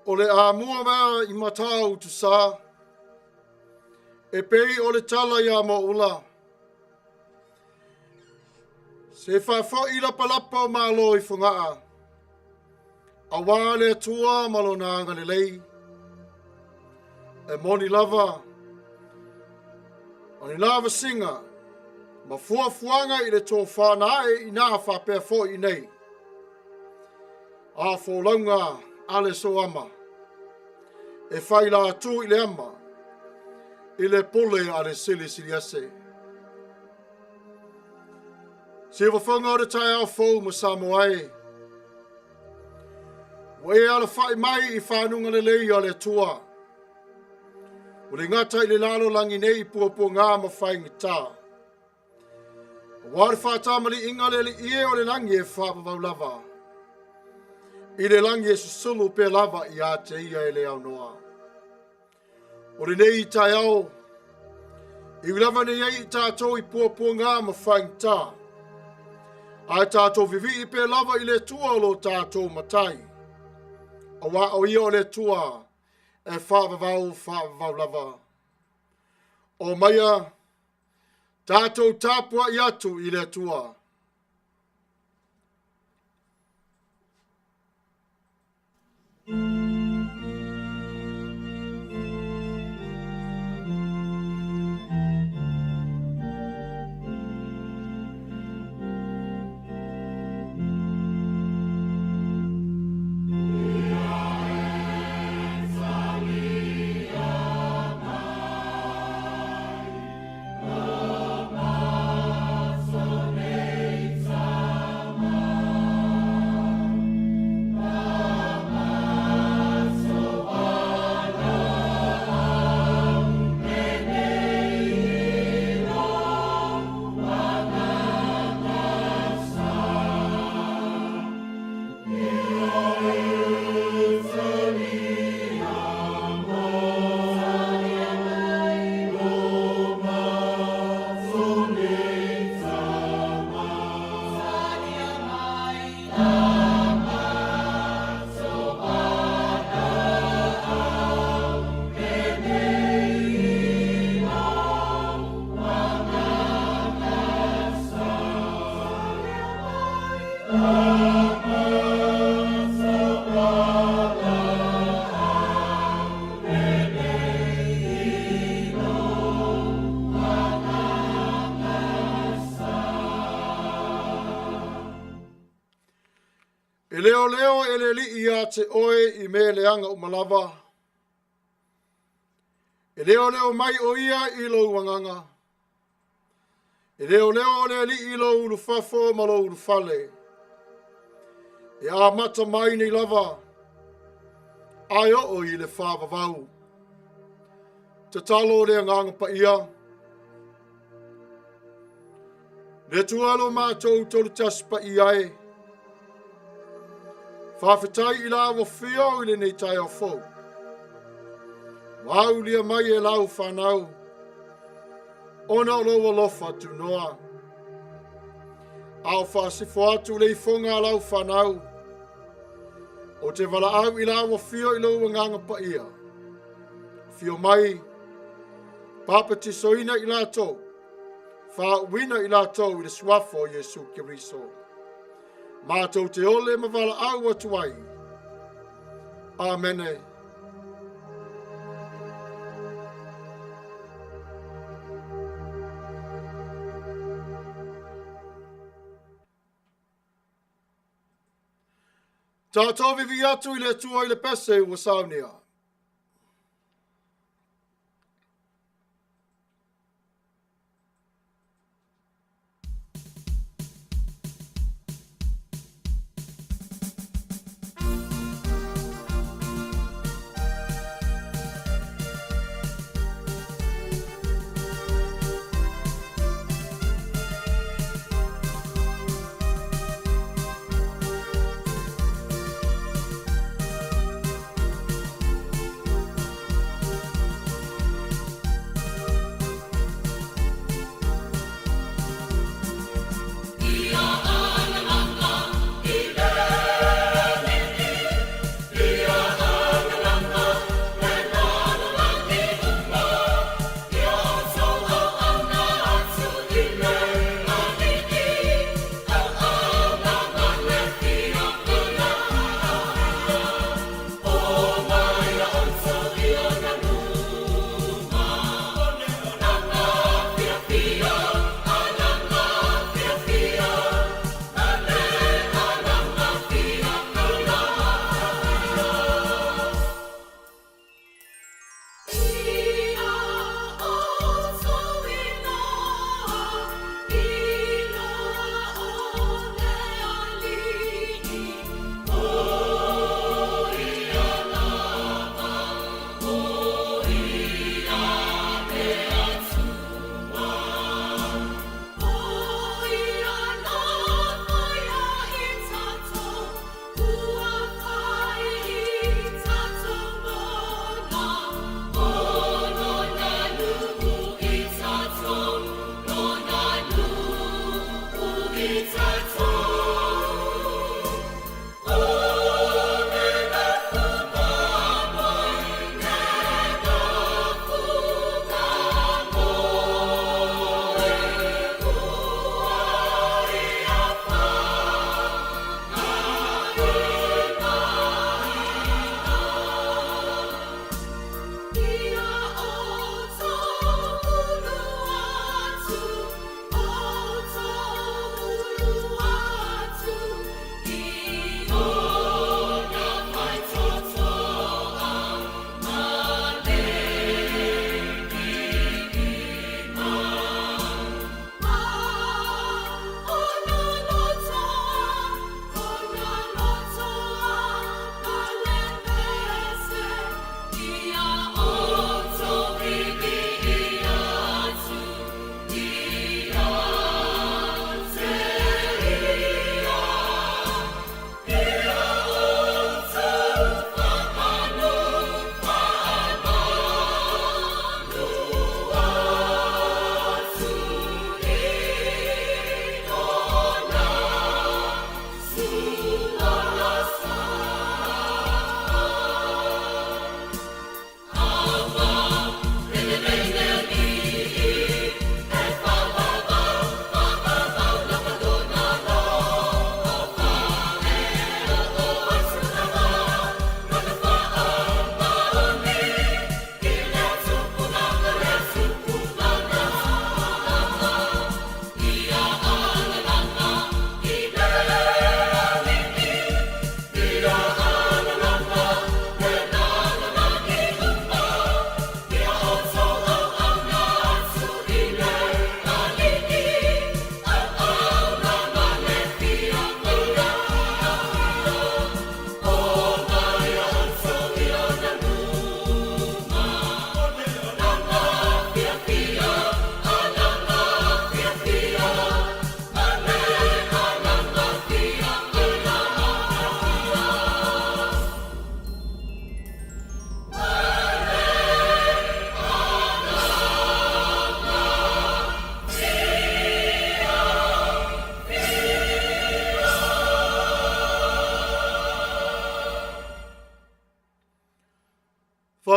O le amua mea i Matautu Sa, e pei o le tala iā Moaula, se faafo'i lapalapa o Malo i Fogaa, auā le Atua ma Lona agalelei. E moni lava, o ni lavasiga ma fuafuaga i le tofa na ae i ina faapea foi i inei. A folauga a le soama, e fai latu i le ama, i le pule a le Silisiliese. Siufofoga o le taeao fou ma Samoa e, ua e alafai mai i fanuga lelei a le Atua. Ua le gata i le lalolagi nei i puapuaga ma faigata. Aua le faatamaliiga a le Alii e o le lagi e faavavau lava. I le lagi e susulu pea lava ia te ia e le aunoa. O lenei taeao, e ui lava nei ai i tātou i puapuaga ma faigata, ae tātou vivii pea lava i le Atua o lo tātou Matai. Auā o ia o le Atua e faavavau faavavau lava. O maia Tatou tapuai atu i le Atua. E leoleo e le Alii ia te oe i mea leaga uma lava. E leoleo mai o ia i lou agaga. E leoleo le Alii i lou ulufafo ma lou ulufale. E amata mai nei lava, ae oo i le faavavau. Tatalo le Agaga Paia. Le Atua lo matou tolutasi paia e. Faafetai i la ua fio i lenei taeao fou. Ua aulia mai e lau fanau ona o lou alofa tunoa. A o faasifo atu le ifoga a lau fanau, o te valaau i la ua fio i lou agaga paia. Fio mai, papatisoina i latou, faauuina i latou i le suafa o Iesu Keriso. Matou te ole ma valaau atu ai. Amene. Tatou vivii atu i le Atua i le pese ua saunia.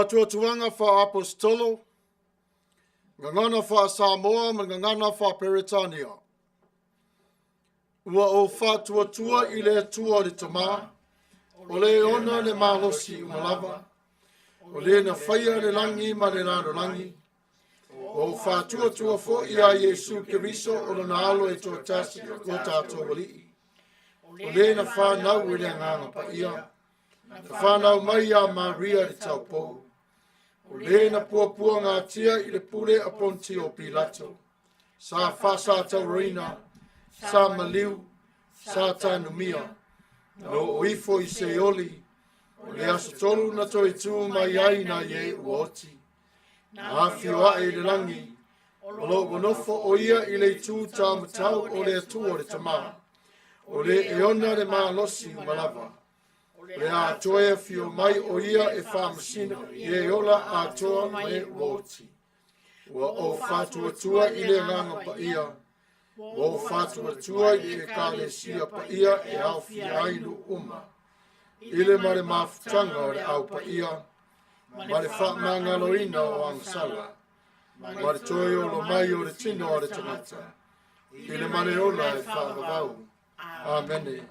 Fa'atuatuaga fa'aaposetolo, Gagana faa-Samoa ma le Gagana faa-Peretania. Ua ou faatuatua i le Atua le Tamā, o le e ona le malosi uma lava, o le na faia le lagi ma le lalolagi, ua ou faatuatua foi iā Iesu Keriso o lona Alo e toatasi o lo tatou Alii, o le na fanau i le Agaga Paia, na fanau mai iā Maria le taupou, o le na puapuagatia i le pule a Pontio Pilato, sa faasatauraina, sa maliu, sa tanumia, na oo ifo i Seoli, o le aso tolu na toe tū mai ai nai e ua oti, na afio ae i le lagi, o lo o ua nofo o ia i le itu taumatau o le Atua le Tamā, o le e ona le malosi uma lava, o le a toe afio mai o ia e faamasino i e ola atoa ma e ua oti. Ua ou faatuatua i le Agaga Paia, ua ou faatuatua i le Ekalesia Paia e aofia ai nuu uma, i le ma le mafutaga o le Au Paia, ma le faamagaloina o agasala, ma le toe ola mai o le tino a le tagata, i le ma le ola e faavavau. Amene.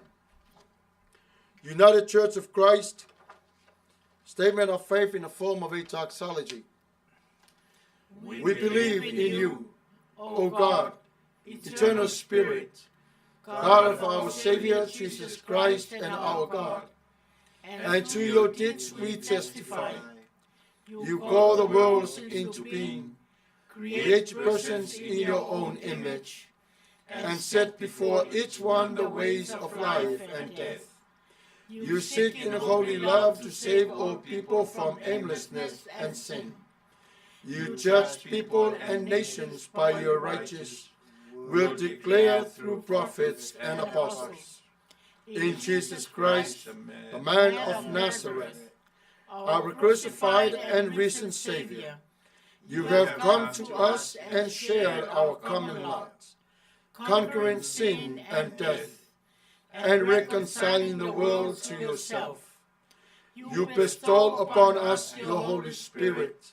United Church of Christ, Statement of Faith in the form of a doxology. We believe in you, O God, eternal Spirit, God of our Savior Jesus Christ and our God. And to your deeds we testify. You call the worlds into being, create persons in your own image, and set before each one the ways of life and death. You seek in holy love to save all people from aimlessness and sin. You judge people and nations by your righteous will declare through prophets and apostles. In Jesus Christ, the man of Nazareth, our crucified and risen Savior, you have come to us and shared our common lot, conquering sin and death, and reconciling the world to yourself. You bestow upon us your Holy Spirit,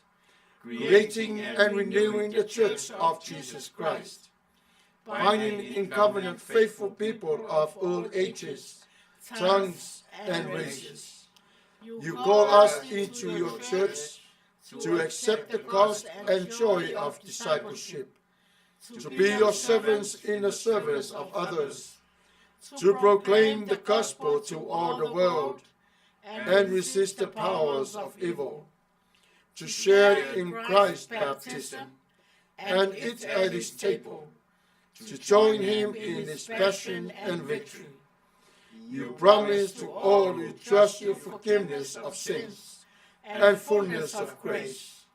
creating and renewing the church of Jesus Christ, binding in covenant faithful people of all ages, tongues, and races. You call us into your church to accept the cost and joy of discipleship, to be your servants in the service of others, to proclaim the gospel to all the world and resist the powers of evil, to share in Christ's baptism and eat at his table, to join him in his passion and victory. You promise to all who trust your forgiveness of sins and fullness of grace,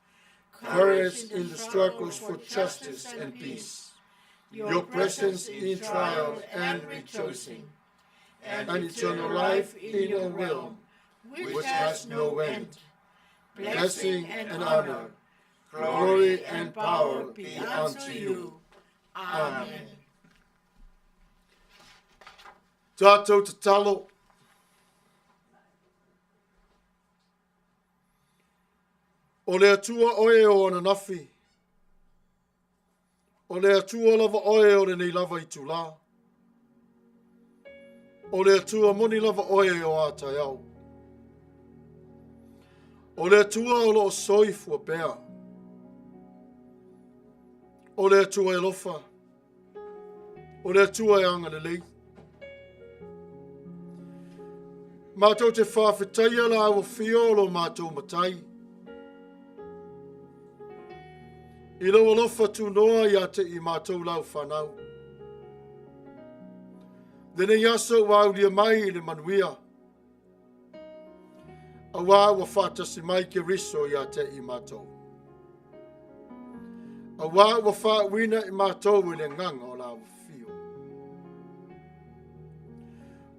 courage in the struggles for justice and peace, your presence in trial and rejoicing, and eternal life in a realm which has no end. Blessing and honor, glory and power be unto you. Amen. Tātou tatalo. O le Atua oe o ananafi. O le Atua lava oe o lenei lava itulā. O le Atua moni lava oe o a taeao. O le Atua o loo soifua pea. O le Atua e alofa. O le Atua e agalelei. Mātou te whawhetaia la au whio o lo mātou matai. I lou alofa tunoa ia te i mātou lau whanau. Lenei aso ua aulia mai i le manuia. Auā ua faatasi mai Keriso ia te i mātou. Auā ua faauina i mātou i le agaga o la afio.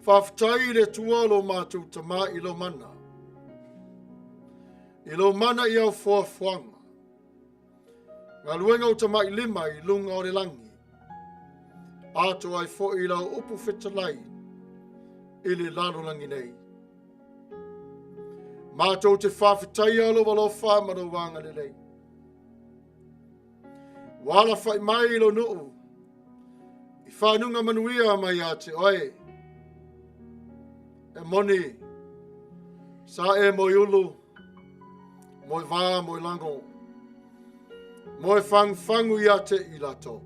Faafetai i le Atua lo mātou Tamā i lou mana. I lou mana i au foafoaga. Galuega o tamailima i luga o le lagi. Atoa ai foi i lau upu fetalai i le lalolagi nei. Matou te faafetaia lou alofa ma lou agalelei. Ua alafai mai lou nuu i fanuga manuia mai ia te oe. E moni, sa e moe ulu, moe va, moe lago, moe fagufagu ia te i latou.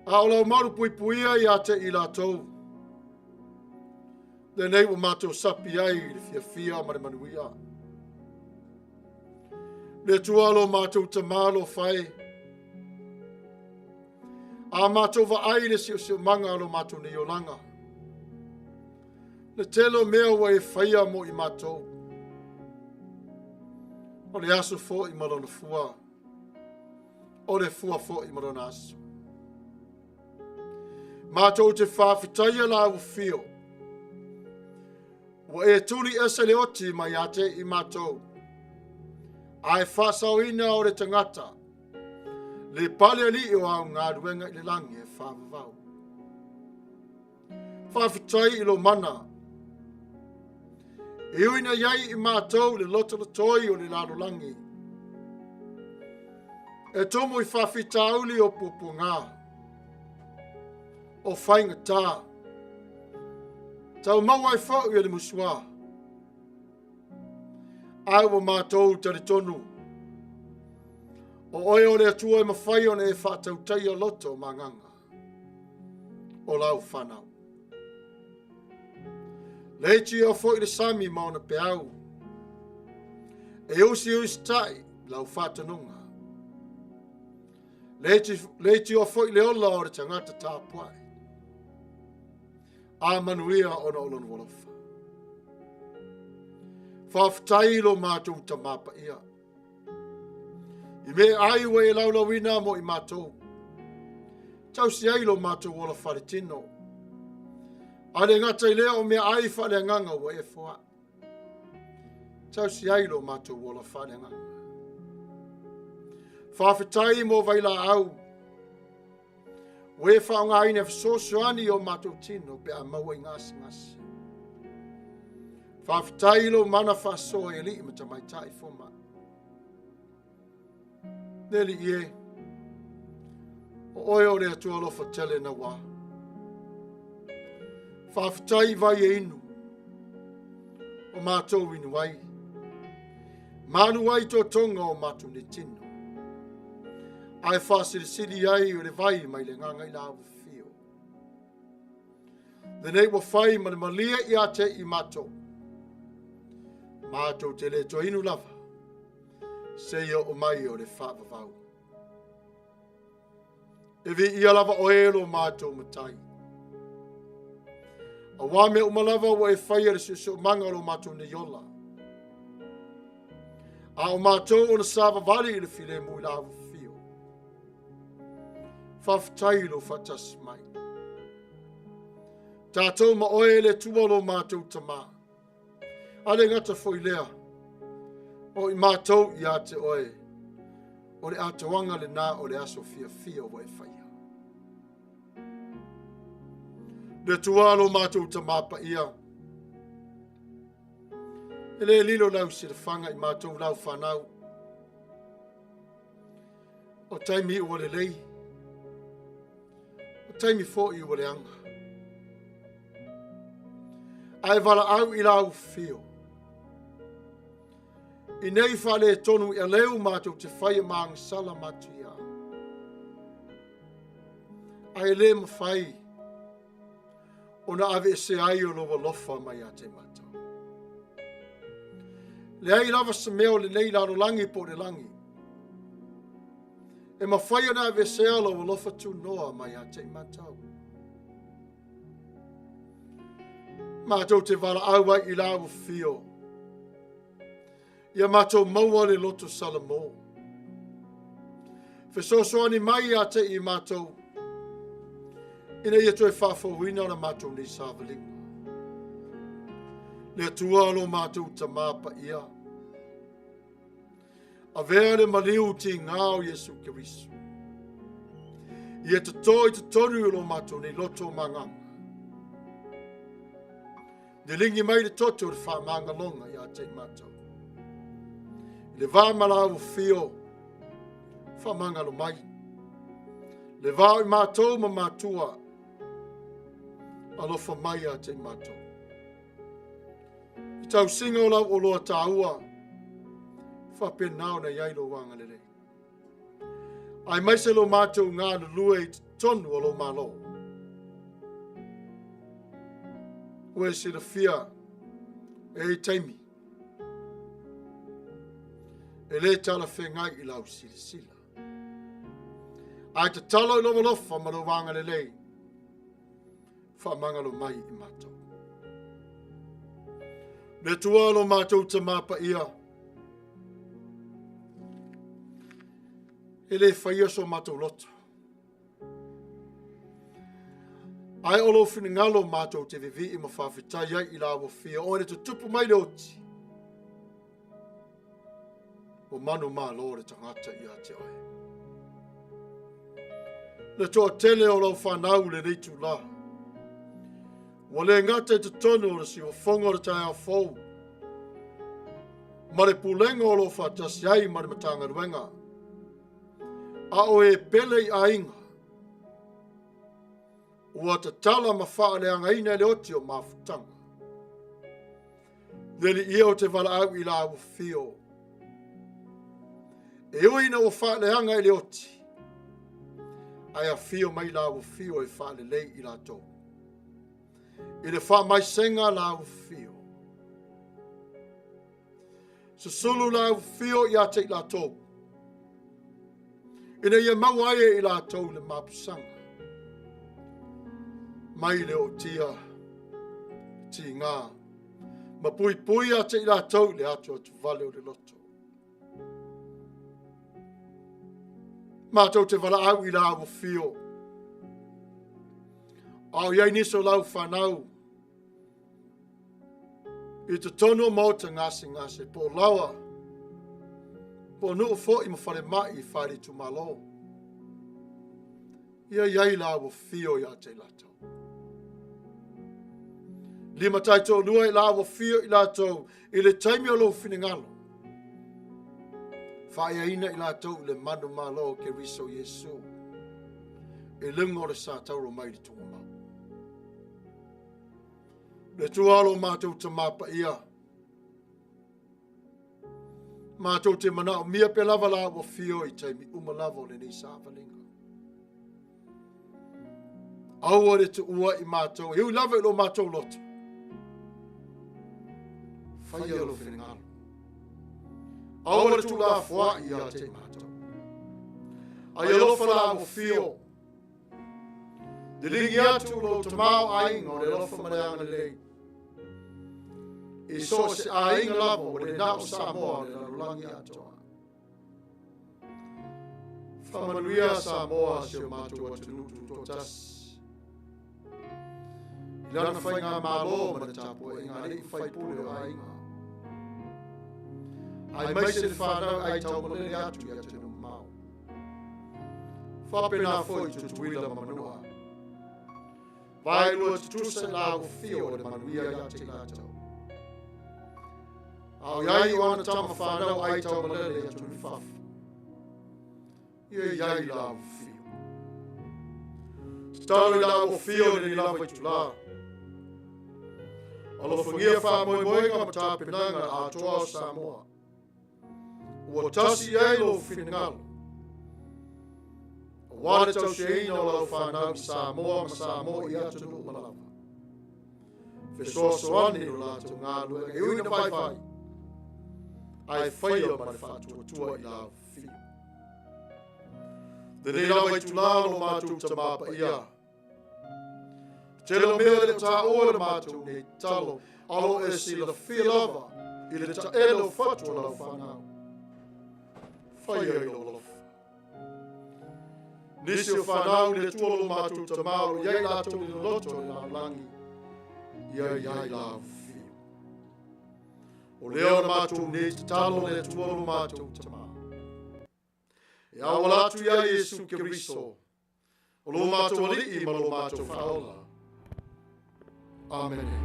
A o lau malu puipuia ia te i latou, lenei ua matou sapi ai i le fiafia ma le manuia. Le Atua lo matou Tamā alofa e, a matou vaai i le siosiomaga o lo matou nei olaga, le tele o mea ua e faia mo i matou, o le aso foi ma lona fua, o le fua foi ma lona aso. Matou te faafetaia lau afio, ua e tuli ese le oti mai ia te i matou, ae faasaoina o le tagata, le pale alii o au galuega i le lagi e faavavau. Faafetai i lou mana, e ui na i ai i matou le lotolotoi o le lalolagi, e tumu i faafitauli o puapuaga, o faigata, tau maua ai foi o le musuā, ae ua matou talitonu, o oe o le Atua e mafai ona e faatautaia loto ma agaga o lau fanau. Leitio foi le sami ma ona peau, e usiusitai lau faatonuga. Leitioa foi le ola o le tagata tapuai, a manuia ona o lona alofa. Faafetai i lo matou Tamā paia, i meaai ua e laulauina mo i matou, tausi ai lo matou ola faaletino, a le gata i lea o meaai faaleagaga ua e foai, tausi ai lo matou ola faaleagaga. Faafetai mo vailaau ua e faaaogaina e fesoasoani i o matou tino pe a maua i gasegase. Faafetai i lou mana faasoa i alii ma tamaitai fomai. Le Alii e, o oe o le Atua alofa tele naua. Faafetai i vai e inu, o matou inu ai. Malu ai totoga o matou nei tino. Ae faasilisili ai o le vai mai le agaga i lau afio. Lenei ua fai ma le malie ia te i matou. Matou te le toe inu lava, seia oo mai o le faavavau. E viia lava oe lo matou Matai. Auā mea uma lava ua e faia le siosiomaga o lo matou nei ola. A o matou ona savavali i le filemu i lau afio. Faafetai i lou faatasi mai. Tatou ma oe le Atua lo matou Tamā. A le gata foi lea, o i matou ia te oe, o le atoaga lena o le aso fiafia ua e faia. Le Atua lo matou Tamā paia, e le lilo lau silafaga i matou lau fanau, o taimi ua lelei, o taimi foi ua leaga. Ae valaau i lau fio, i nei faaletonu i aleu matou te faia ma agasala matuia, ae le mafai ona aveesea ai o lou alofa mai ia te matou. Leai lava se mea o lenei lalolagi po o le lagi e mafai ona aveesea lou alofa tunoa mai ia te matou. Matou te valaau ai i lau afio, ia matou maua le loto Salamo. Fesoasoani mai ia te i matou, ina ia toe faafouina la matou nei savaliga. Le Atua lo matou Tamā paia, avea le maliu tigā o Iesu Keriso, ia totō i totonu o lo matou nei loto ma agaga. Liligi mai le toto o le faamagaloga ia te i matou. I le va ma lau afio, faamagalo mai. Le va o i matou ma matua, alofa mai ia te i matou. I tausiga o lau oloa taua, faapena ona i ai lou agalelei. Aemaise lo matou galulue i totonu o lou Malo. Ua e silafia e i taimi e le talafeagai i lau silasila. Ae tatalo i lou alofa ma lou agalelei, faamagalo mai i matou. Le Atua o lo matou Tamā paia, e le faia so matou loto. Ae o lou finagalo matou te vivii ma faafetai ai i la ua fia oe le tutupu mai le oti. Ua manumalo le tagata ia te oe. Le toatele o lau fanau i lenei itulā, ua le gata i totonu o le siufofoga o le taeao fou, ma le pulega o lo o faatasi ai ma le Matagaluega, a o e pele i aiga, ua tatala ma faaleagaina e le oti o mafutaga. Le Alii e ou te valaau i la ua fio. E ui ina ua faaleaga i le oti, ae afio mai la ua fio e faalelei i latou. I le faamaisega la ua fio. Susulu la ua fio ia te i latou. Ina ia maua ai e i latou le mapusaga. Mai le ootia, tigā, ma puipui ia te i latou i le atuatuvale o le loto. Matou te valaau i la ua fio. A o i ai nisi o lau fanau i totonu o maota gasegase po o laoa, po o nuu foi ma falemai i faale-itumalo. Ia i ai la ua fio ia te i latou. Limataitolua i la ua fio i latou i le taimi o lou finagalo. Faaeaina i latou i le manumalo o Keriso Iesu i luga o le sa tauro mai le tugamau. Le Atua o lo matou Tamā paia, matou te manaomia pea lava la ua fio i taimi uma lava o lenei savaliga. Aua le tuua i matou, e ui lava i lo matou loto. Faia lo finagalo. Aua le tuulafoai ia te i matou. Ai alofa la ua fio. Liligi atu lou tamaoaiga o le alofa ma le agalelei i so o se aiga lava ua le na o Samoa o le lalolagi atoa. Faamanuia Samoa si o matou atunuu tutoatasi. I lana faigamalo ma le tapuaiga a alii ma faipule o aiga. Aemaise le fanau ai taumalele atu i atunuu mamao. Faapena foi i Tutuila ma Manua. Vaelua tutusa i la ufia o le manuia ia te i latou. A o i ai o ana tama fanau ai taumalele i atunuu i fafo. Ia i ai la ufia. Tatalo i la ufia o lenei lava itulā. Alofagia faamoemoega ma tapenaga atoa o Samoa. Ua tasi i ai lou finagalo. Aua le tausiaina o lau fanau i Samoa ma Samoa i atunuu uma lava. Fesoasoani i lo latou galuega e ui ina vaivai, ae faia ma le faatuatua i lau fia. Lenei lava itulā lo matou Tamā paia. Tele o mea e le o taua i le matou nei tatalo, a o lo o e silafia lava i le taele o fatu o lau fanau. Faia i lou alofa. Nisi o fanau i le Atua lo matou Tamā o lo o i ai latou i le loto o le lalolagi, ia i ai lau fia. O lea o le matou nei tatalo le Atua lo matou Tamā. E auala atu ia Iesu Keriso, o lo matou Alii ma lo matou Faaola. Amene.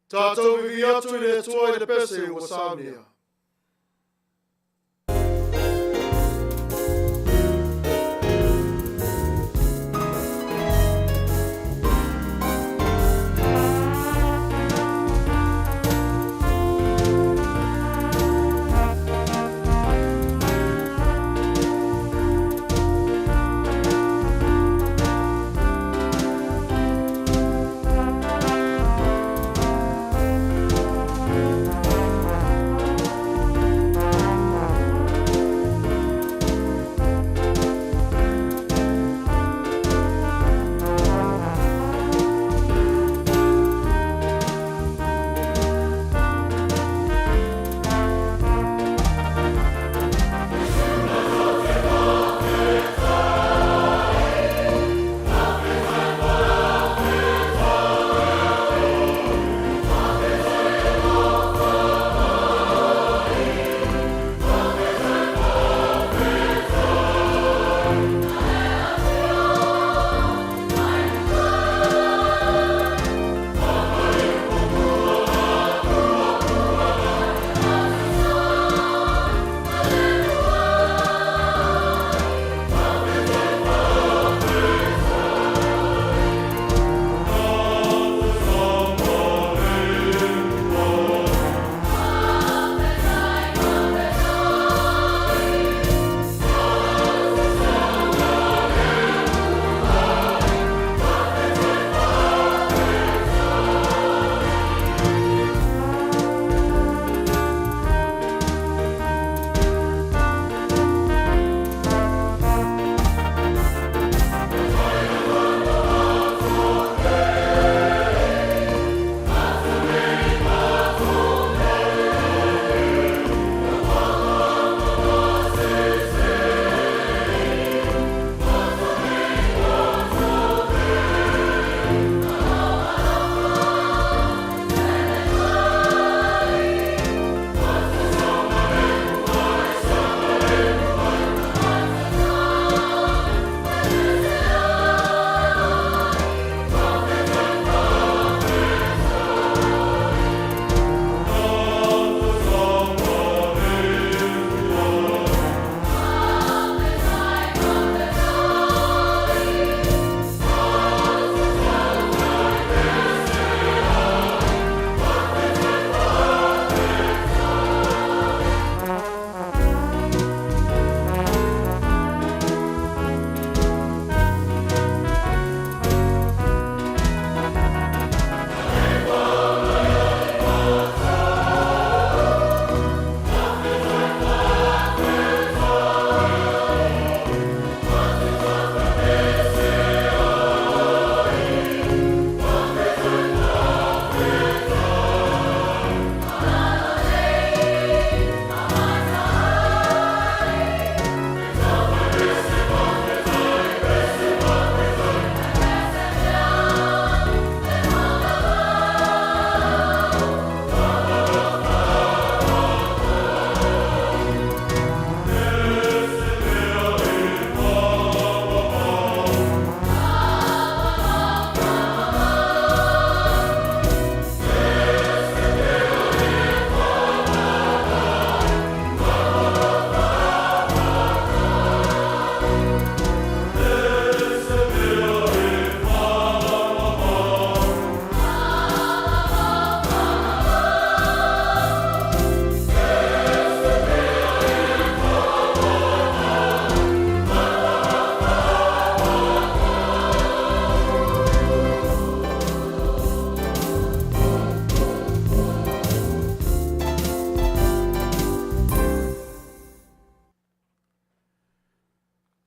Tatou vivi'i atu i le Atua i le pese ua saunia.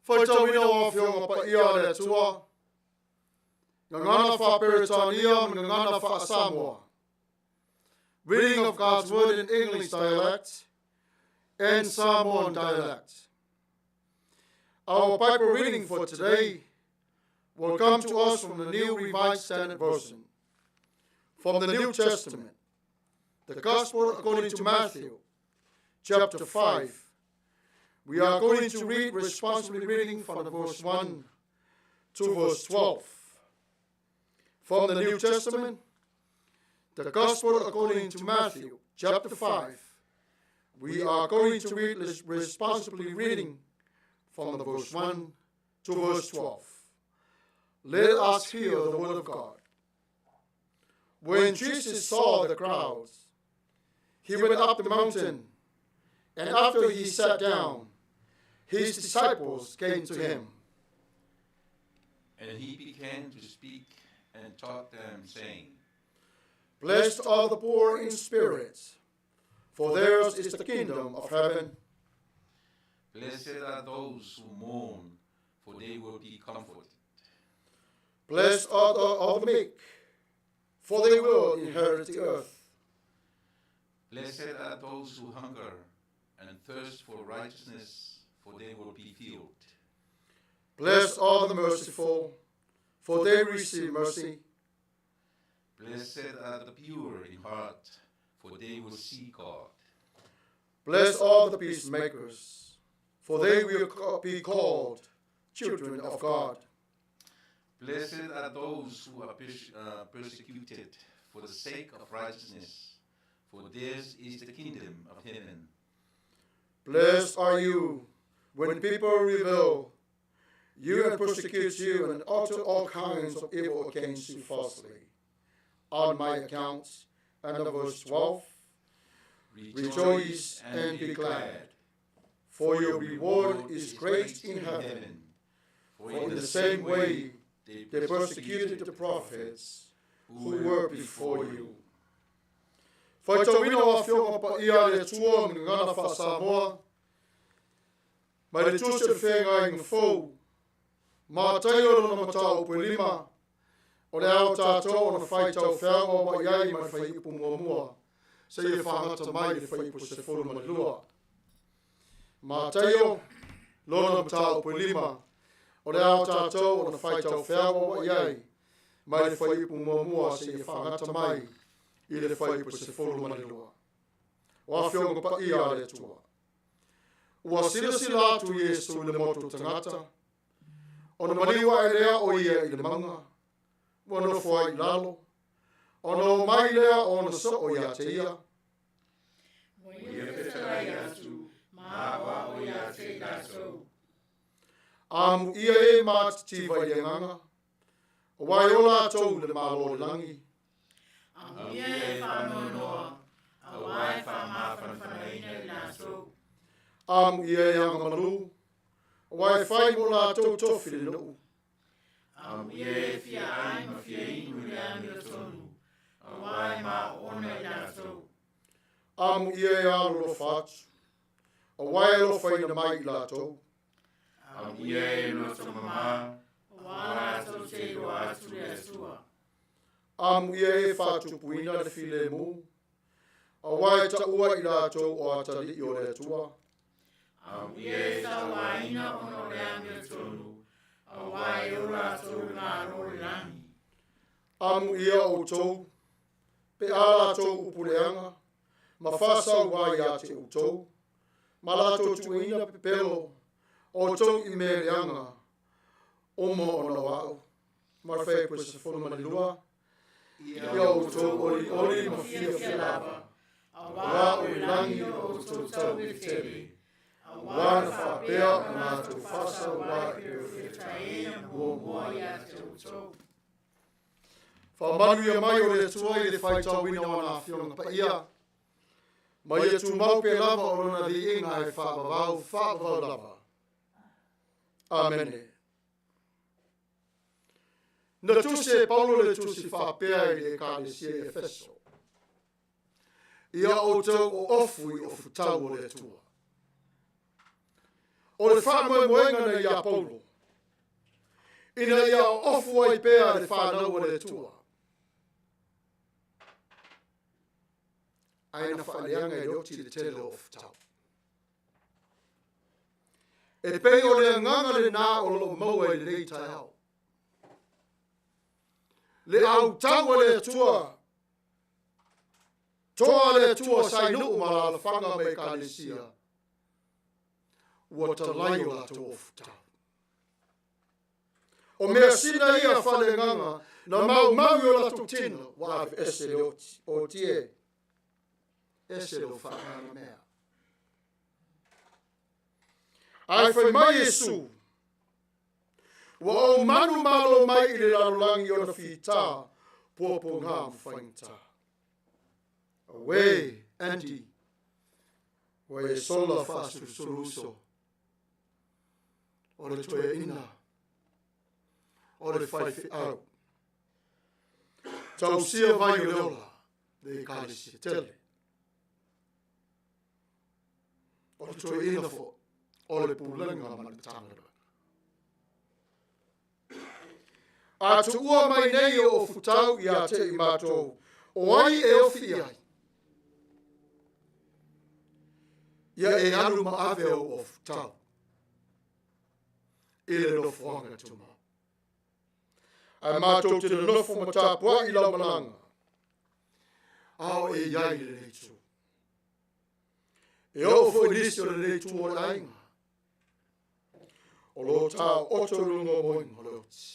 Faitauina o Afioga Paia a le Atua, Gagana Faa-Peretania ma Gagana Faa-Samoa. Reading of God's Word in English dialect and Samoan dialect. Our Bible reading for today will come to us from the New Revised Standard Version, from the New Testament, the Gospel according to Matthew, chapter 5. We are going to read responsibly reading from the verse 1 to verse 12. From the New Testament, The Gospel according to Matthew, chapter 5. We are going to read responsibly reading from the verse 1 to verse 12. Let us hear the word of God. When Jesus saw the crowds, he went up the mountain, and after he sat down, his disciples came to him. And he began to speak and taught them, saying, Blessed are the poor in spirit, for theirs is the kingdom of heaven. Blessed are those who mourn, for they will be comforted. Blessed are the meek, for they will inherit the earth. Blessed are those who hunger and thirst for righteousness, for they will be filled. Blessed are the merciful, for they receive mercy. Blessed are the pure in heart, for they will see God. Blessed are the peacemakers, for they will be called children of God. Blessed are those who are persecuted for the sake of righteousness, for theirs is the kingdom of heaven. Blessed are you when people revile you and persecute you and utter all kinds of evil against you falsely, on my account. And verse 12, rejoice and be glad, for your reward is great in heaven. For in the same way they persecuted the prophets who were before you. Faitauina o afioga paia a le Atua ma le gagana faa-Samoa, mai le Tusi o le Feagaiga Fou, Mataio lona mataupu e 5, o le a o tatou ona faitau feagoagoa'i ai ma le fuaiupu muamua, seia fagata mai le fuaiupu 12. Mataio lona mataupu e 5, o le a o tatou ona faitau feagoagoa'i ai mai le fuaiupu muamua seia fagata mai i le fuaiupu 12. O afioga paia a le Atua. Ua silasila atu Iesu i le motu tagata, ona maliu ae lea o ia i le mauga, ua nofo ai i lalo, ona omai lea o ona soo ia te ia. Ua ia fetalai atu, ma aoao ia te i latou. Amuia e matitiva i le agaga, aua e o latou i le Malo o le lagi. Amuia e faanoanoa, aua e faamafanafanaina i latou. Amuia e agamalu, aua e fai mo latou tofi le nuu. Amuia e fia ai ma fia inu i le amiotonu, aua e maoona i latou. Amuia e alolofa atu, aua e alofaina mai i latou. Amuia e loto mama, aua latou te iloa atu le Atua. Amuia e faatupuina le filemu, aua e taua i latou o atalii o le Atua. Amuia e sauaina ona o le amiotonu, aua e o latou le Malo o le lagi. Amuia outou, pe a latou upu leaga, ma faasauā ia te outou, ma latou tuuaiina pepelo, outou i mea leaga, uma ona o a'u. Ma le fuaiupu 12, ia outou olioli ma fiafia lava, aua o i lagi o outou taui tele, aua na faapea ona latou faasauā i perofeta muamua ia te outou. Faamanuia mai o le Atua i le faitauina o ana afioga paia, ma ia tumau pea lava o lona viiga e faavavau faavavau lava. Amene. Na tusi e Paulo le tusi faapea i le Ekalesia i Efeso. Ia outou o ofu i ofutau o le Atua. O le faamoemoega na ia Paulo, ina ia ofu ai pea le whanau o le Atua. Ae na faaleaga e le oti le tele o ofutau. E pei o le agaga lenā o loo maua i lenei taeao. Le autau a le Atua, toa le Atua sa i nuu ma alaalafaga ma ekalesia, ua talai o latou ofutau. O measina ia faaleagaga na maumau i o latou tino ua aveese le oti. Oti e, ese lou faagagamea. Ae fai mai Iesu, Ua ou manumalo mai i le lalolagi i ona fitā, puapuagā ma faigata. Auē, Andy, ua e sola faasulusulu uso. O le toeaina, o le faifeau. Tausia vai o le ola, le ekalesia tele. O le toeaina foi, o le pulega ma le Matagaluega. A tuua mai nei o ofutau ia te i matou, o ai e ofi i ai? Ia e alu ma ave ou ofutau i le nofoaga tumau. Ae matou te nonofo ma tapuai i lau malaga, a o e i ai i lenei itu. E oo foi nisi o lenei itu o le aiga, o lo o taooto i luga o moega o le oti,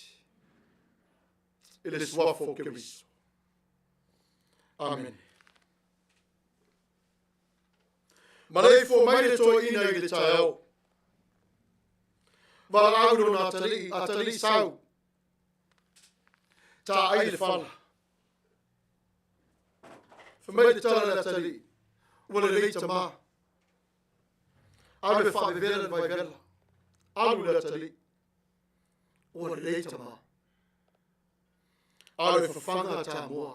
i le suafa o Keriso. Amene. Maleifua mai le toeaina i le taeao. Valaau i lona atalii, atalii sau. Taai le fala. Fai mai le tala le atalii, ua lelei tamā. Alu e faavevela le vaivela. Alu le atalii, ua lelei tamā. Alu e fafaga tamoa.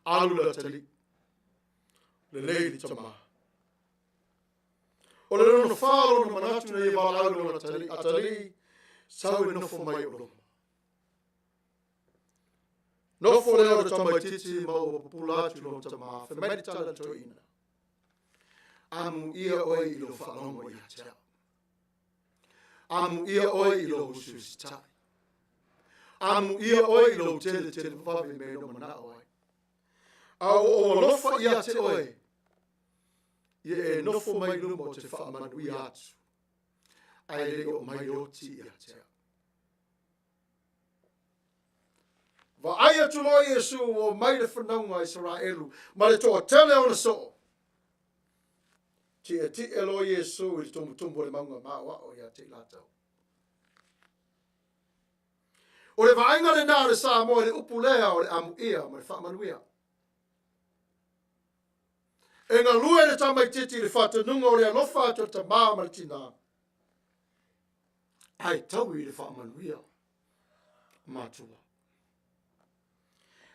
Alu le atalii, lelei le tamā. O le lona whā lona manatu na ia valaau i lona atalii, atalii, sau e nofo mai o loma. Nofo lea o le tamaitiiti ma ua pupula atu i lona tamā, fai mai le tala a le toeaina. Amuia oe i lou faalogo ia te au. Amuia oe i lou usiusitai. Amuia oe i lou tele tele vave i mea e manao ai. A ua ou alofa ia te oe, ia e nofo mai luma ou te faamanuia atu, ae le i oo mai le oti ia te au. Vaai atu loa Iesu ua omai le fanauga a Isaraelu ma le toatele o ona soo. Tietie loa Iesu i le tumutumu o le mauga ma aoao ia te i latou. O le vaaiga lena a le Samoa i le upu lea o le amuia ma le faamanuia. E galue le tamaitiiti i le faatonuga o le alofa atu o le tamā ma le tinā. Ae taui i le faamanuia matua.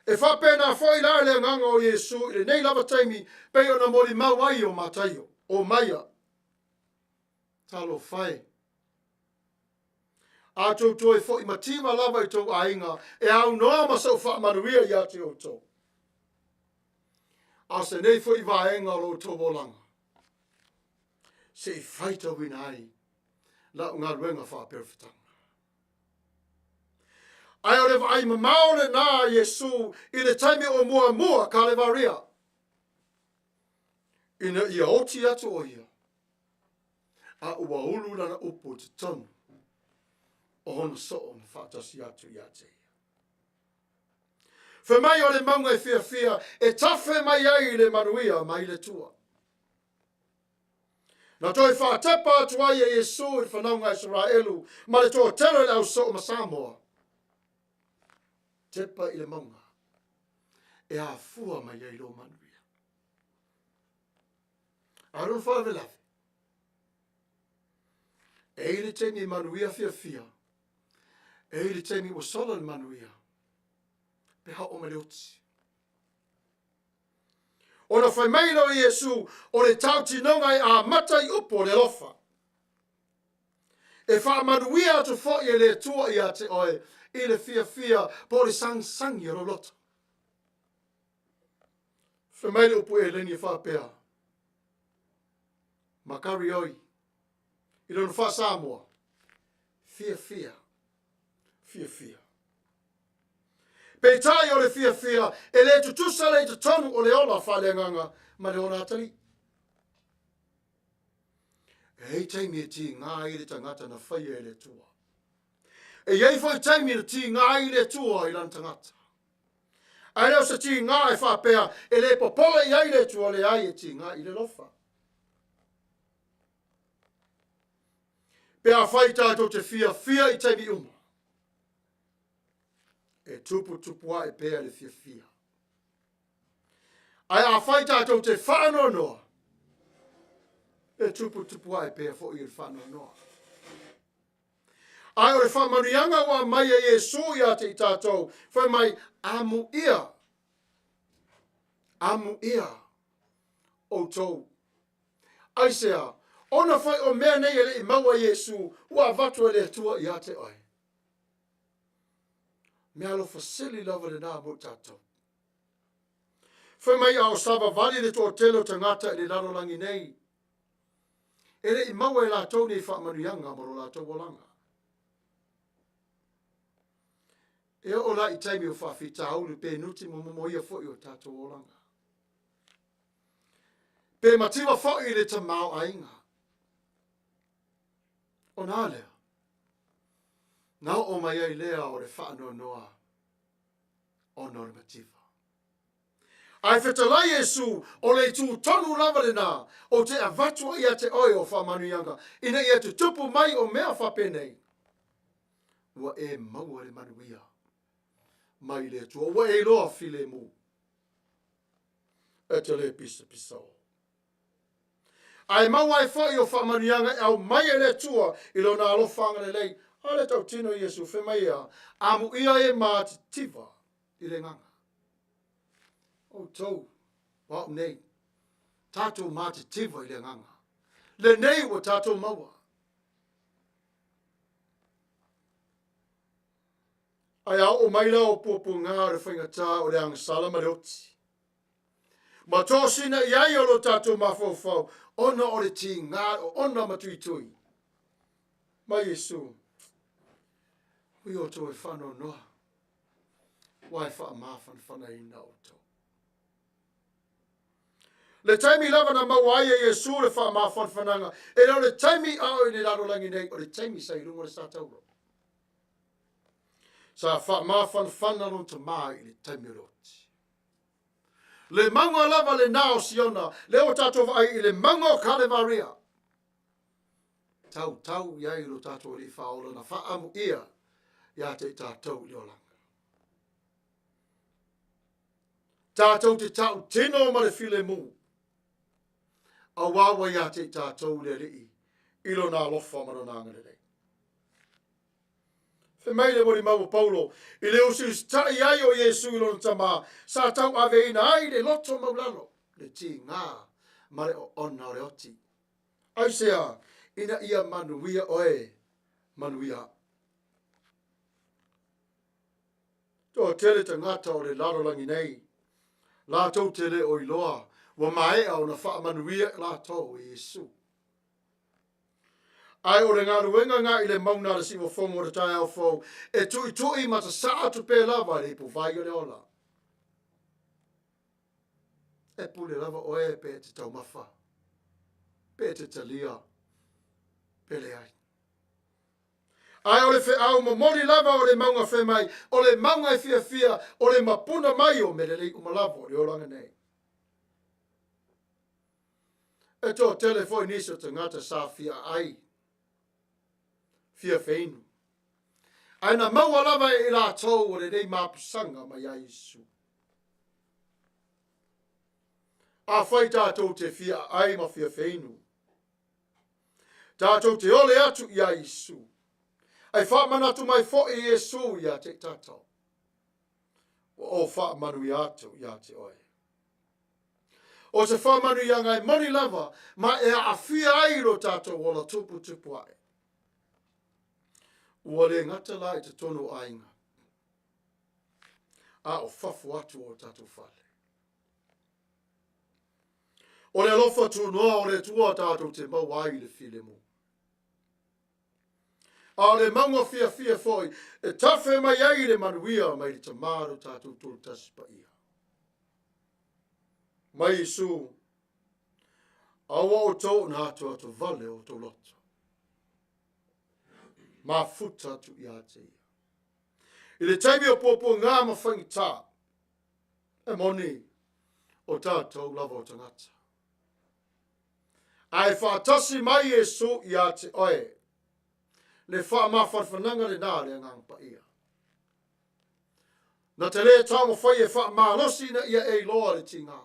E faapena foi la le agaga o Iesu i lenei lava taimi pei ona molimau ai o Mataio, o Maia. Talofa e. A tou toe foi mativa lava i tou aiga e aunoa ma sou faamanuia ia te outou. A o se nei foi vaega o lo outou olaga, se i faitauina ai lau galuega faaperofetaga. Ae o le vaai mamao lenā a Iesu i le taimi o muamua Kalevaria, ina ia oti atu o ia, a ua ulu lana upu i totonu o ona soo na faatasi atu ia te ia. Fai mai o le mauga e fiafia e tafe mai ai le manuia mai le Atua. Na toe faatepa atu ai e Iesu i le fanauga a Isaraelu ma le toatele o le au soo ma Samoa. Tepa i le mauga e afua mai ai lou manuia. A o lona faalavelave, e i le taimi e manuia fiafia, e i le taimi ua sola le manuia, pe ha oo mai le oti. Ona fai mai lea o Iesu, o le tautinoga e amata i upu o le alofa. E faamanuia atu foi e le Atua ia te oe i le fiafia po o le sagisagi o lou loto. Fai mai le upu Eleni e faapea, Makarioi, i lona faa-Samoa, fiafia, fiafia. Peitai o le fiafia e le tutusa le i totonu o le ola faaleagaga ma le ola atalii. E i ai taimi e tiga ai le tagata na faia e le Atua. E i ai foi taimi na tiga ai le Atua i lana tagata. Ae le o se tiga e faapea e le popole i ai le Atua, leai, e tiga i le alofa. Pe afai tatou te fiafia i taimi uma, e tuputupu ae pea le fiafia. Ae afai tatou te faanoanoa, e tuputupu ae pea foi le faanoanoa. Ae o le faamanuiaga ua aumai e Iesu ia te i tatou, fai mai, amuia, amuia outou. Aisea? Ona foi o mea nei e le i maua e Iesu, ua avatu e le Atua ia te oe. Mea alofa sili lava lena mo i tatou. Fai mai a o savavali le toatele o tagata i le lalolagi nei, e le i maua e latou nei faamanuiaga mo lo latou olaga. E oo la i taimi o faafitauli pe nuti momomoia foi o tatou olaga. Pe mativa foi le tamaoaiga. Ona a lea, na oo mai ai lea o le faanoanoa ona o le mativa. Ae fetalai Iesu, o le itu tonu lava lena ou te avatu ai ia te oe o faamanuiaga, ina ia tutupu mai o mea faapenei, ua e maua le manuia mai le Atua, ua e iloa filemu, e te le pisapisao. Ae maua ai foi o faamanuiaga e aumai e le Atua i lona alofa agalelei. A le tautino Iesu, fai mai ea, amuia e matitiva i le agaga. Outou, o au nei, tatou matitiva i le agaga. Lenei ua tatou maua. Ae a oo mai la o puapuaga o le faigata o le agasala ma le oti, ma tosina i ai o lo tatou mafaufau ona o le tiga oona ma tuitui mai Iesu. Ui outou e faanoanoa, ua e faamafanafanaina outou. Le taimi lava na maua ai e Iesu le faamafanafanaga, e le o le taimi a o i le lalolagi nei, o le taimi sa i luga o le satauro. Sa faamafanafana lona Tama i le taimi o le oti. Le mauga lava lena o Siona, lea ua tatou vaai i le mauga o Kalevaria. Tautau i ai lo tatou Alii Faaola na faaamuia ia te i tatou i le olaga. Tatou te tautino ma le filemu, auā ua ia te i tatou le Alii i lona alofa ma lona agalelei. Fai mai le molimau o Paulo, i le usiusitai ai o Iesu i lona Tama, sa tauaveina ai le loto maulalo, le tiga ma le oona o le oti. Aisea? Ina ia manuia oe, manuia au. Toatele tagata o le lalolagi nei, latou te le o iloa ua maea ona faamanuia latou e Iesu. Ae o le galuega na i le mauna a le siuofogo o le taeao fou, e tuitui ma sasaa atu pea lava i le ipuvai o le ola. E pule lava oe pe e te taumafa, pe e te talia, pe leai. Ae o le feau momoli lava o le mauga fai mai, o le mauga e fiafia, o le mapuna mai o mea lelei uma lava o le olaga nei. E toatele foi nisi o tagata sa fia aai, fia feinu. Ae na maua lava e i latou o lenei mapusaga mai ia Iesu. Afai tatou te fia aai ma fia feinu, tatou te ole atu ia Iesu. Ae faamanatu mai foi Iesu ia te i tatou. Ua ou faamanuia atu ia te oe. O se faamanuiaga e moni lava ma e aafia ai lo tatou ola tuputupu ae. Ua le gata la i totonu o aiga, a o fafo atu o tatou fale. O le alofa tunoa o le Atua tatou te maua ai le filemu. A o le mauga fiafia foi e tafe mai ai le manuia mai le Tama lo tatou Tolotasi Paia. Mai Iesu, aua outou ona atoato vale o outou loto. Mafuta atu ia te ia. I le taimi o puapuagā ma faigata, e moni o tātou lava o tagata. Ae faatasi mai Iesu ia te oe, le faamafanafanaga lenā a le Agaga Paia. Na te lē taumafai e faamalosi ina ia e iloa le tigā,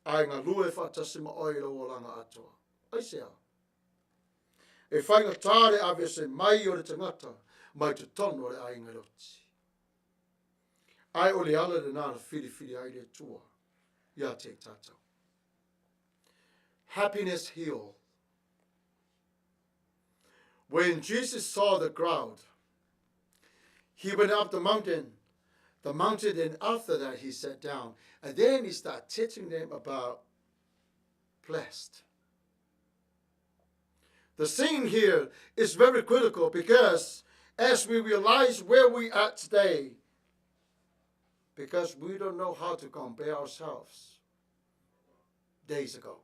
ae galue faatasi ma oe i lou olaga atoa. Aisea? E faigata le aveese mai o le tagata mai totonu o le aiga Loti. Ae o le ala lenā na filifili ai le Atua ia te i tātou. Happiness Hill. When Jesus saw the crowd, he went up the mountain, the mountain, and after that he sat down. And then he started teaching them about blessed. The scene here is very critical because as we realize where we are today, because we don't know how to compare ourselves days ago.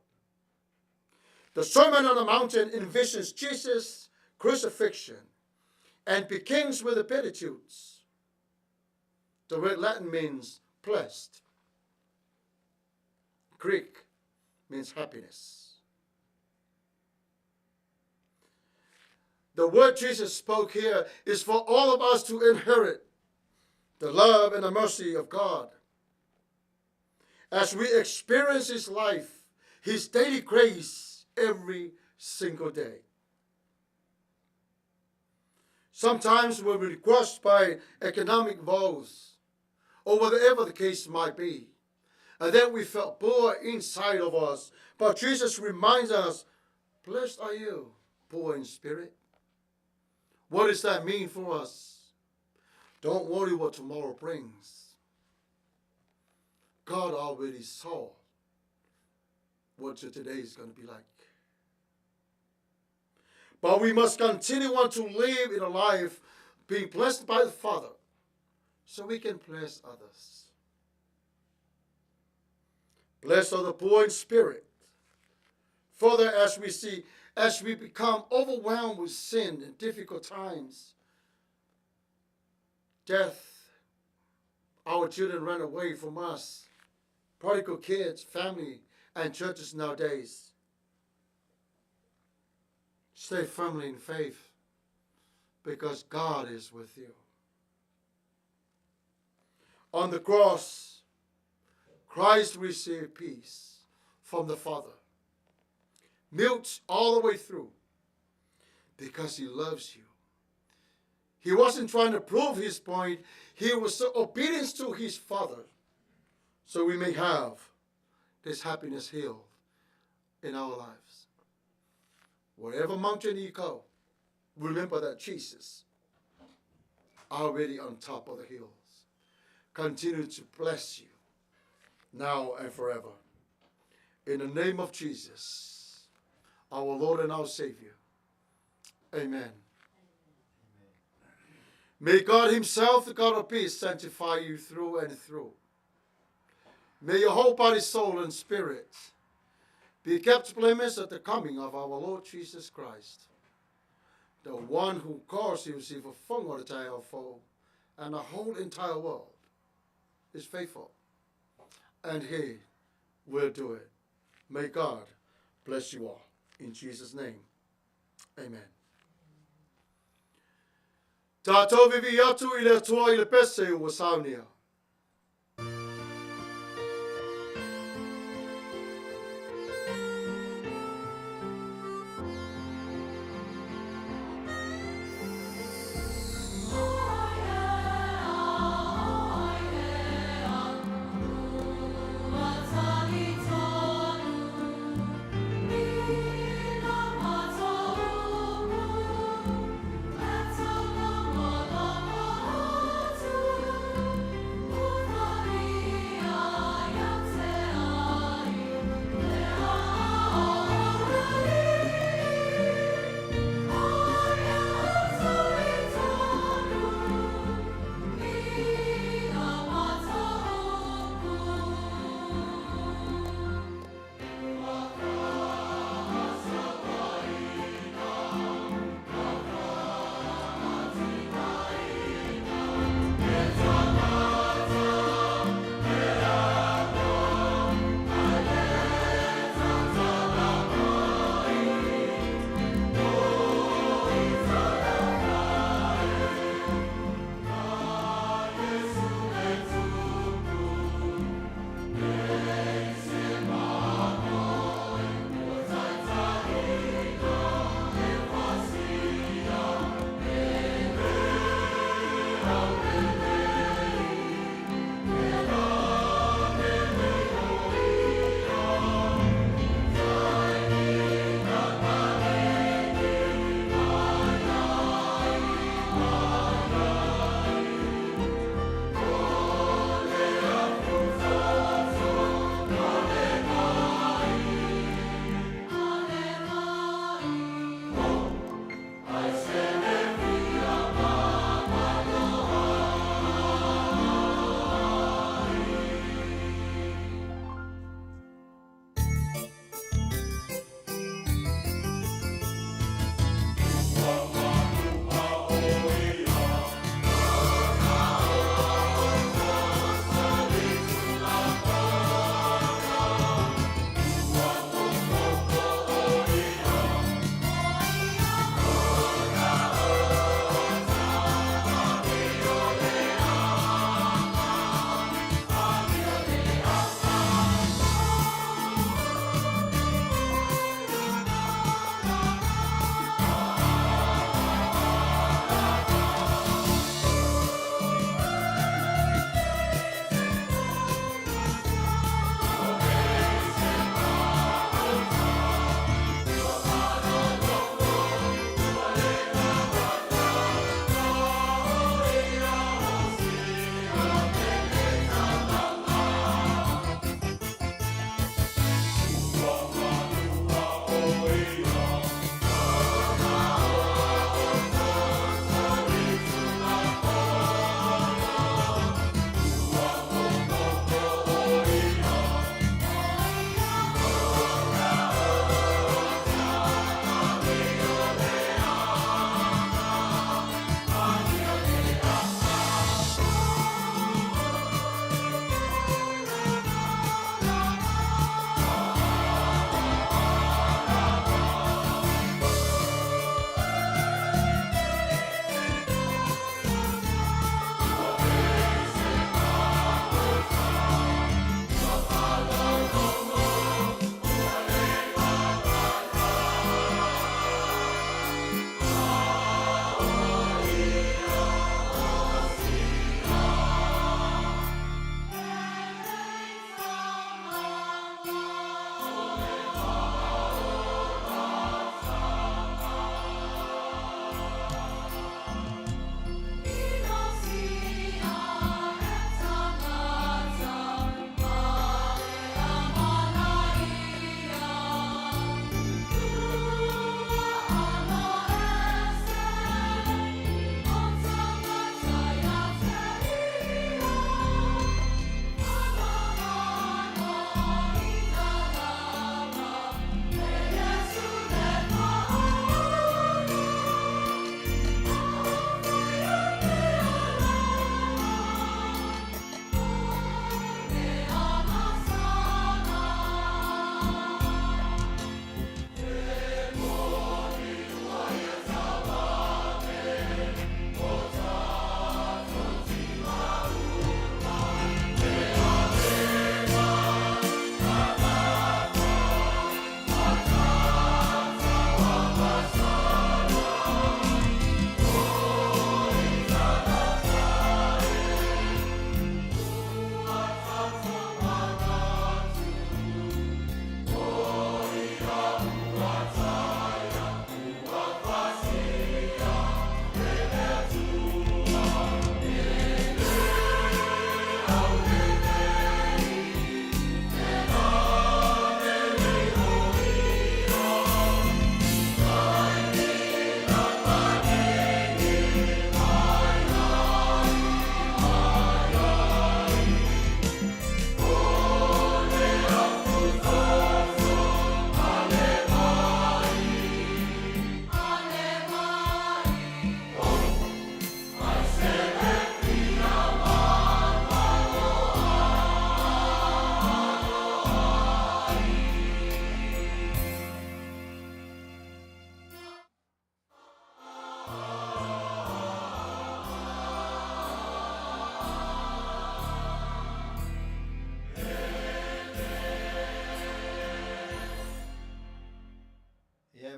The Sermon on the Mountain envisions Jesus' crucifixion and begins with the Beatitudes. The word Latin means blessed. Greek means happiness. The word Jesus spoke here is for all of us to inherit the love and the mercy of God. As we experience His life, His daily grace every single day. Sometimes we're crushed by economic woes, or whatever the case might be. And then we felt poor inside of us. But Jesus reminds us, blessed are you, poor in spirit. What does that mean for us? Don't worry what tomorrow brings. God already saw what your today is going to be like. But we must continue on to live in a life being blessed by the Father so we can bless others. Blessed are the poor in spirit. Further, as we see, as we become overwhelmed with sin and difficult times, death, our children run away from us, prodigal kids, family, and churches nowadays. Stay firmly in faith because God is with you. On the cross, Christ received peace from the Father, milked all the way through, because he loves you. He wasn't trying to prove his point. He was so obedient to his Father, so we may have this happiness hill in our lives. Wherever mountain you go, remember that Jesus already on top of the hills. Continue to bless you now and forever. In the name of Jesus, our Lord and our Savior. Amen. May God himself, the God of peace, sanctify you through and through. May your whole body, soul, and spirit be kept blameless at the coming of our Lord Jesus Christ, the one who caused himself a foe and the whole entire world is faithful, and he will do it. May God bless you all. In Jesus' name, amen. Tātou vivi atu i le Atua i le pese ua saunia.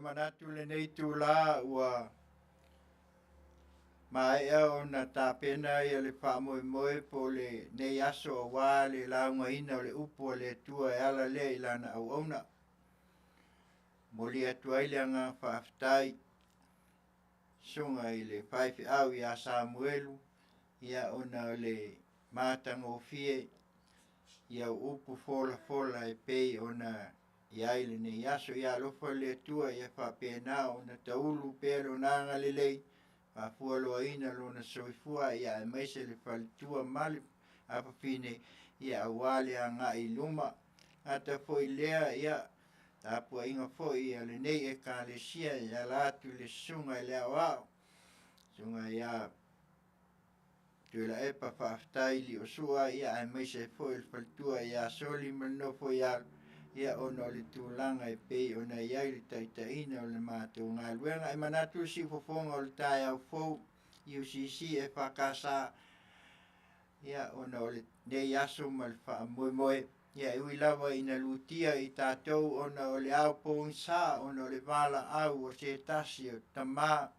manatu lenei itulā ua maea ona tapena ia le faamoemoe po o lenei aso aua le laugaina o le upu a le Atua e ala lea i Lana auauna. Momoli atu ai le agaga faafetai susuga i le faifeau ia Samuelu ia ona o le matagofie i au upu folafola e pei ona i ai lenei aso. Ia alofa le Atua ia faapena ona taulu pea Lona agalelei, faafualoaina lona soifua ia aemaise le faletua ma le afafine ia aua le agai i luma. Gata foi lea ia tapuaiga foi a lenei Ekalesia e ala atu i le Susuga i le Aoao, Susuga ia Tuilaepa Faafetai Liosua ia aemaise ai foi le faletua ia Soli ma le nofo i alo ia ona o le tulaga e pei ona i ai le taitaiina o le matou galuega. E manatu le siufofoga o le taeao fou UCC EFKS ia ona o lenei aso ma le faamoemoe ia e ui lava ina lutia i tatou ona o le ao pogisa ona o le valaau o se tasi o tama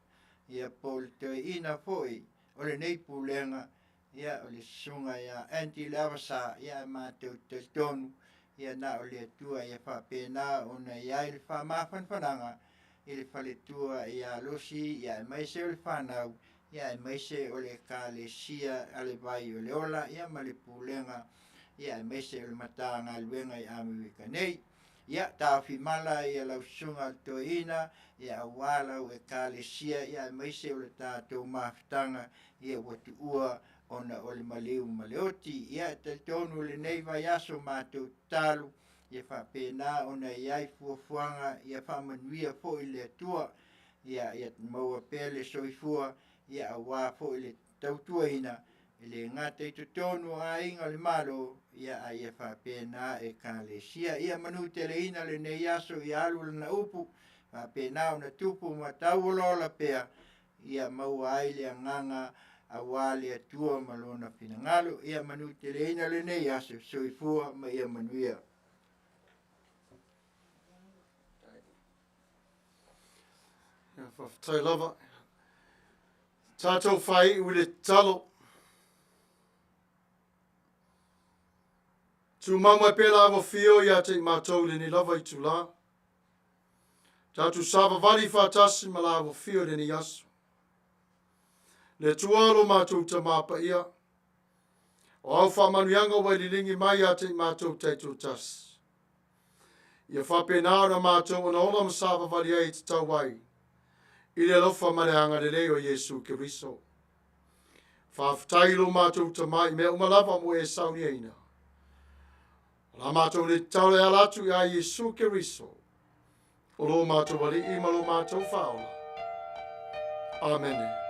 ia po o le toeaina foi o lenei pulega ia o le susuga ia Andy Leavasa ia matou te talitonu ia na o le Atua ia faapena ona i ai le faamafanafanaga i le faletua ia Lucy ia aemaise o le fanau ia aemaise o le Ekalesia a le Vai o le Ola ia ma le pulega ia aemaise o le Matagaluega i Amerika nei. Ia taofi mala ia lau susuga le toeaina ia aua lau Ekalesia ia aemaise o le tatou mafutaga ia ua tuua ona o le maliu ma le oti. Ia e talitonu lenei vaiaso matou tatalo ia faapena ona i ai fuafuaga ia faamanuia foi le Atua ia ia maua pea le soifua ia aua foi le tautuaina e le gata i totonu o aiga o le Malo ia a ia faapena Ekalesia. Ia manuteleina lenei aso ia alu lana upu faapena ona tupu ma tauolaola pea ia maua ai le agaga aua le Atua ma lona finagalo. Ia manuteleina lenei aso. Soifua ma ia manuia. Ia, faafetai lava. Tatou faaiu i le tatalo. Tumau mai pea la afio ia te i matou i lenei lava itulā. Tatou savavali faatasi ma la afio i lenei aso. Le Atua lo matou Tamā paia, o au faamanuiaga ua e liligi mai ia te i matou taitoatasi. Ia faapena ona matou ona ola ma savavali ai e tatau ai i le alofa ma le agalelei o Iesu Keriso. Faafetai i lo matou Tamā i mea uma lava mo e sauniaina. O la matou le tatalo e ala atu ia Iesu Keriso, o lo matou Alii ma lo matou Faaola. Amene.